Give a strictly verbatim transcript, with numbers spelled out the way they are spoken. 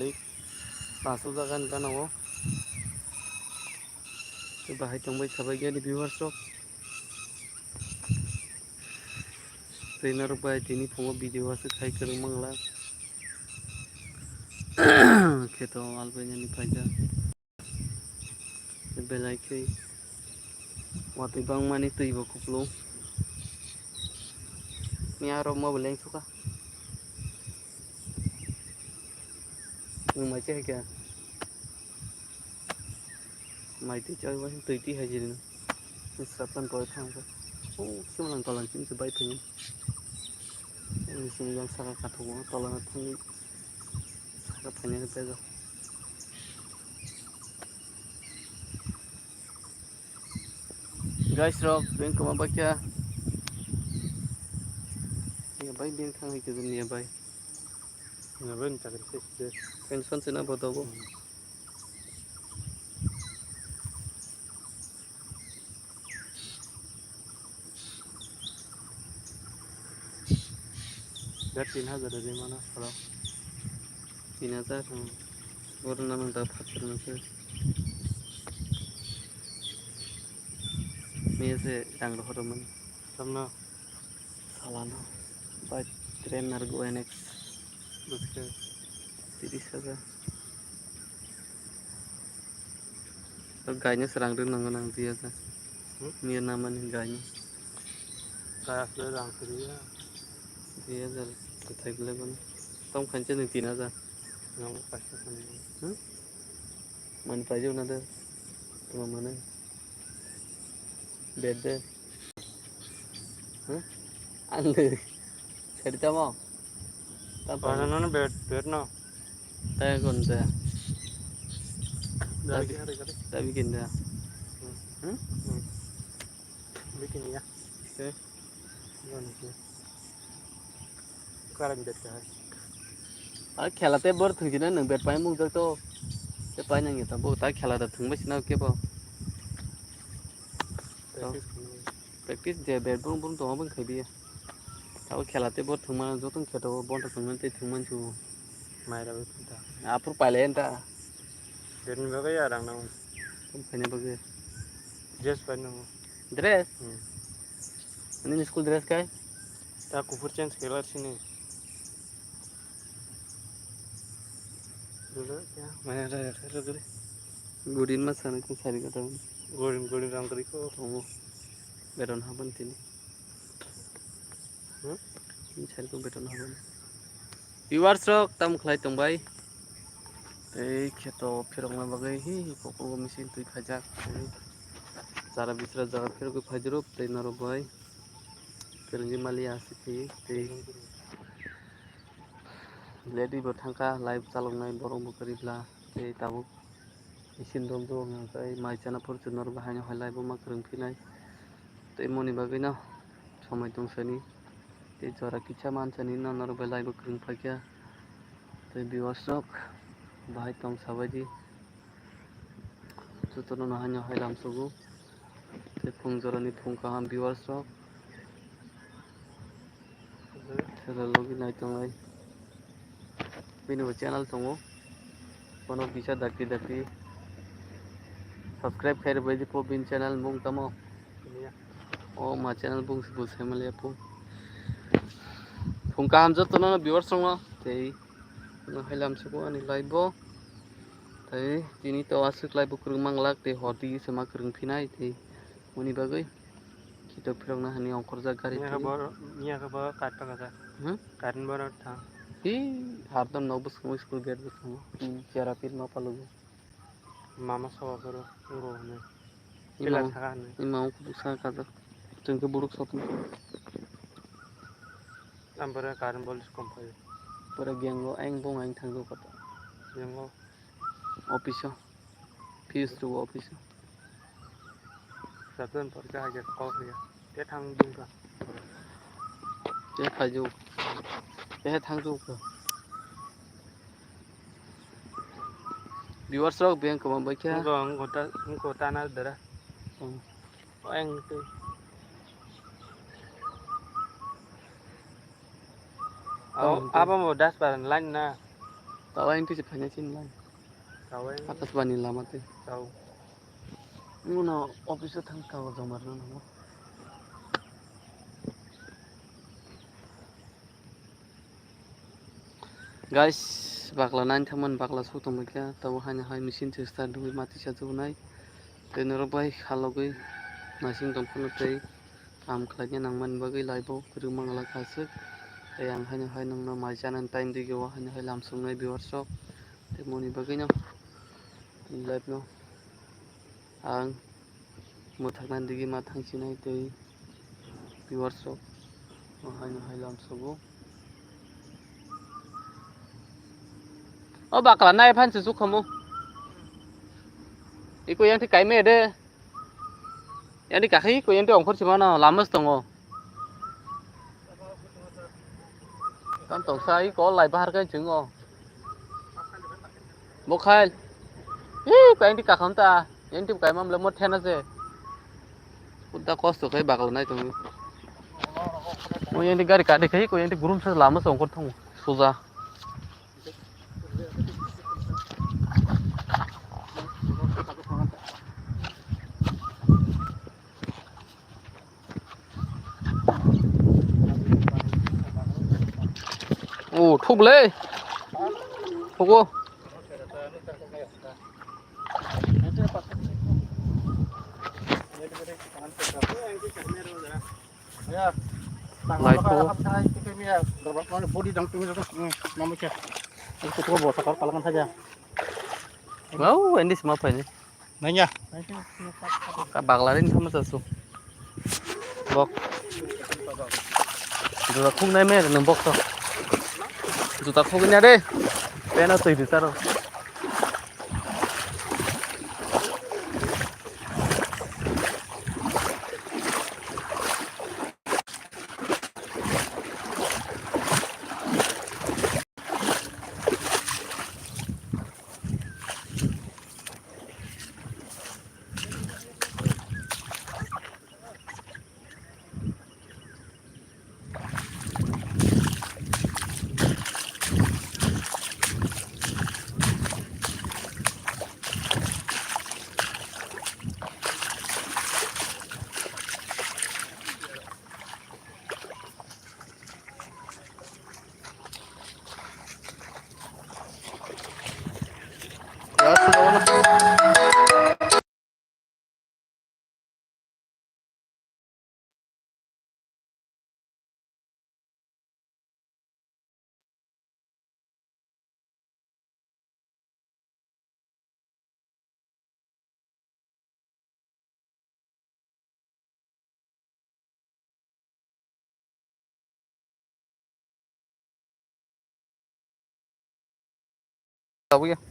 Paso jaga ni gana o. Bahai tongbai sabai gani viewers rok. Tei norok bai tini phungo video aswk khai kwrwng mangla. Kheto albai nani phaikha. Belai khe watwi bangmani twi bo kupulung. Miya rok mo bo leng sukha. Nwng mai se hai khe. Mai twi chawi bai twi twi hai jil. Srapan pore thang khe. O simlang tolang chini se bai phini. Ni sini yang saka kathugo tolang thangwi. Saka phani khe tega. Guys rok, beng koma bakya. Ya bai beng thang hai khe ya bai. Ya bai ni chakri se se. Pension se na bodo bo. Da tin hajar de mana sala. Tin hajar. Hmm. Oro na nang da phatar nang se. Mese rang rohor man. Tamna. Salano bai trainer go N X. Buskhe. Tiris hajar. O gaino se rang ri nango nang di hajar. Hmm? Miya namani gaino. Kaya se rang siri ya. Di hajar. Kothai bile bono. Tom khanche ni tin hajar. Nang paisa khanche. Hmm? Mani paijak na de. Tuma mane. Bed de. Huh? Ang de. Seri tamo. Tamo. Bana no bed, bed no. Tayo kon de. Dari Tabi, hari kali. Tabi kin de. Hmm? Hmm? Hmm. Bikin ya. Okay. Gimana sih? Karan bet ka hai. A khela te bor thung jina nang bet pai mung jak to. Te pai nang ta bo ta khela da thung bai sina ke bo. Practice khana. Practice je bet brum brum tong bang khai bi. Ta bo khela te bor thung ma jotong kheto bon ta thung man te thung man chu. Mai ra bai ta. Apur pai le ta. Bet ni bagai ya rang nang. Tum khai ne bagai. Dress pai nang. Dress? Hmm. Ani school dress kai? Ta kufur change kailar sini. Dulu ya, mana ada ada dulu. Godin ma sana ko sari kata. Godin, godin rang kari ko. Tongo. Beton haban tini. Hmm? Tini sari ko beton haban. Viewers rok tam khlai tong bai. Tei kheto phirokna bagwi hi hi kokrogo machine twi khaijak. Tei jara bisra jaga phirogwi phaijak rw tei norok bai. Kwrwngwi mali aswk khe tei lady bo thangkha live chaloknai borok bo kwrwi bla tei tabuk isin rok bo hwnkhai mai chana phuru chwng norok bo haino hai live o ma kwrwng phinai tei moni bagwino somoi tong sani tei jora kisa man sani no norok bai live o kwrwng phaikha tei viewers rok bahai tong sabaidi jotono no haino hai lamsogo. Tei phung jorani phung kaham viewers rok. Thela logi nai tonglai. Bini bo channel tongo. Bono bisa dakti dakti. Subscribe khai rwbai di po bini channel mung tamo. O ma channel bung se bul sai mali apo. Phung kaham jotono viewers rok no. Tei no hai lamsogo ani live bo. Tei tini to aswk live bo kwrwng manglak tei hor di se ma kwrwng phinai tei. Moni bagwi khitok phirokna hani ongkhorjak gari Miya khe twi. Bo, miya khe bo kar taka jak. Hmm? Current bo thang. Hi, har don nok bwskango school gate bwskango. Hi, chera pir ma palugo. Mama soba boro ngo hwnwi. Ima, Chila thaka hwnwi. Ima ongkhorjak sa kajak. Chwng khe buruk sotma. Ampore current bo kom phaio. Pura gengo, ayang bung ayang thangjago koto. Gengo. Office o. Fuse rw office o. Sabdan por ka hage call ya. Te thang ding ka. Te phaijo. Te thangjo ka. Viewers rok beng kwbang bai khe. Ngo, ngo ta, ngo ta na dara. Hmm. Ang tu. Oh, hmm, tu. Abo mo das paran line na. Tawa yang tu je phanya chin lang. Tawa yang. Akas bani lama tu. Tahu. Muna office o thang tawa jomar na nango. Guys, bakla nine thaman bakla su tongmai kha, tabo haino hai machine se start dui mati sa jubunai. Tei norok bai khalogwi nasing tong phano tei kaam khlaina nangmani bagwi live o kwrwngma wngla kha swk. Tei ang haino hai nongno mai chanani time digi o haino hai lam sungnai viewers rok. Tei moni bagwino live no ang mwthakna digi ma thangsinai tei viewers rok no haino hai lam sugo. O bakla nai phan se sukhamu. Iko yang ti kaime de. Yang ti kakhai iko yang ti ongkhor simano lama se tongo. Tam tongsa iko lai bahar kai chingo. Bo khai. Ih, ko yang ti kakham ta. Yang ti kai mam le mo thena se. Kuda kosto kai bakla nai tongo. Mo yang ti gari kadi khai ko yang ti gurum se lama se ongkhor thango. Suja. O, thuk le. Thuko. Lai thuko. Body dang tumi jatuh. Namu kya? Aku tuh bawa sakar kalangan saja. Wow, ini semua apa ini? Nanya. Ka bagla rin sama sasu. Bok. Juta khung nai me nang bok to. Juta khung nya de. Pena tui di taro. Tabuk ya.